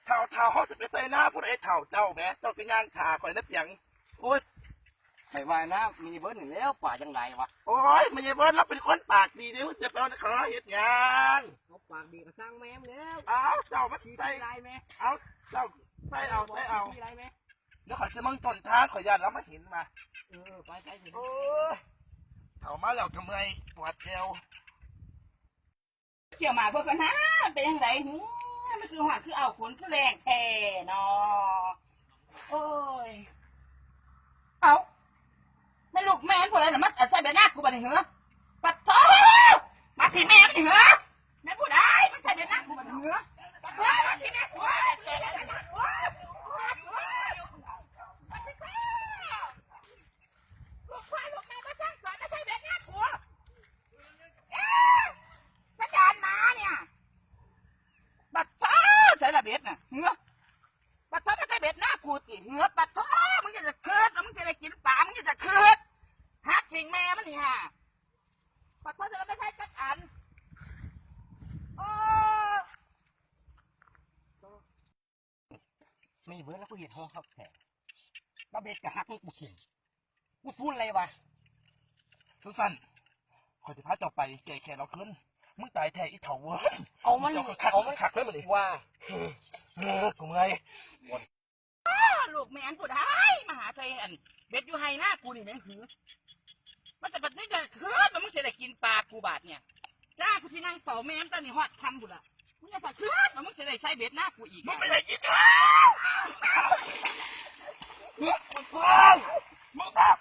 ເຖົ້າໆ ເຮົາຊິໄປໃສ່ນາຜູ້ໃດເຖົ້າ ເຈົ້າແໝ ເຈົ້າຊິຍ່າງຖ້າຂ້ອຍນະປຽງ. ໂອ້ຍ ໃຜວ່ານະ ມີເບິດນີ້ແລ້ວ ປາກຈັ່ງຫຼາຍວະ. ໂອ້ຍ ແມ່ໃຫຍ່ເບິດລາວເປັນຄົນປາກດີເດ້ ເຈົ້າຊິໄປເອົາຂອງລາວເຮັດຫຍັງ? ເອົາປາກດີກໍຊ່າງແມ່ມແລ້ວ. ເອົາ ເຈົ້າມາໃສ່ ຂີ້ຫຼາຍແມ່. ເອົາ ເຈົ້າໃສ່ເອົາ ໃສ່ເອົາ. ຂີ້ຫຼາຍແມ່. ດຽວຂ້ອຍຊິເບິ່ງຕົ້ນທາງ ຂ້ອຍຢ້ານລາວມາເຫັນວ່າ. ເອີ ໄປໆ. ໂອ້ຍ ເຖົ້າມາແລ້ວກໍເມື່ອຍ ປວດແອວ. ຂ້ຽວໝາກເບິ່ງກ່ອນນາ ເປັນຈັ່ງໃດຫື ມັນຄືຮ້ອນ ຄືອ້າວ ຝົນຄືແລ້ງແທ້ນໍ. ໂອ້ຍ ເອົ້າ ແມ່ນລູກແມ່ນຜູ້ໃດລະ ມາໃສ່ເບັດນາກູບາດນີ້ຫື? ປະໂທ້ ມາທີ່ແມ່ມັນນີ້ຫື? ແມ່ນຜູ້ໃດມາໃສ່ເບັດນາກູບາດນີ້ຫື? ປະໂທ້ ມາທີ່ແມ່ກູ ມາທີ່ແມ່ກູ. ລູກຊາຍລູກແມ່ມາສ້າງສອນ ມາໃສ່ເບັດນາກູ. ເອ໊ະ ສັນດານໝານີ້. ບັກໂທ້ ໃສລະເບັດນະ ເຫືອ? ບັກໂທ້ ມາໃສ່ເບັດນາກູຕິ ເຫືອ? ບັກໂທ້ ມຶງຈະຄຶດວ່າ ມຶງຈະໄດ້ກິນປາ ມຶງຈະຄຶດ ຫັກຖິ້ມແມ່ມັນນີ້ຫາ. ບັກໂທ້ ຈະໄປໃສ່ຈັກອັນ. ໂອ້ ແມ່ເບິດ ລາວຄືເຮັດຮ້ອງຄັກແທ້ ລາວເບັດກະຫັກ ກູຖິ້ມ ກູສູນເລີຍວ່າ. ຈັ່ງຊັ້ນ ຂ້ອຍຊິພາເຈົ້າໄປແກ້ແຄ້ນລາວຄືນ. ມຶງຕາຍແທ້ອີເຖົ້າເວີຍ. ເອົາມັນ ເຈົ້າຄັກ ເອົາມັນຄັກເລີຍມື້ນີ້ວ່າ. ເອີ ເອີ ກູເມື່ອຍ. ລູກແມ່ນຜູ້ໃດມາຫາໃສ່ອັນເບັດຢູ່ໄຮ່ນາກູນີ້ແມ່ນຫື? ມັນຈະບັດນີ້ຈະຄືນ ມັນຊິໄດ້ກິນປາກູບາດນີ້. ຈ້າ ກູຊິນັ່ງເຝົ້າແມ່ມຕອນນີ້ຮອດຄ່ຳພຸ້ນລະ. ມຶງຢ່າສະຄຶດວ່າ ມຶງຊິໄດ້ໃສ່ເບັດນາກູອີກ. ມຶງເປັນໄອ້ຂີ້ເຖົ້າ ມຶງເອົາ ມຶງເອົາ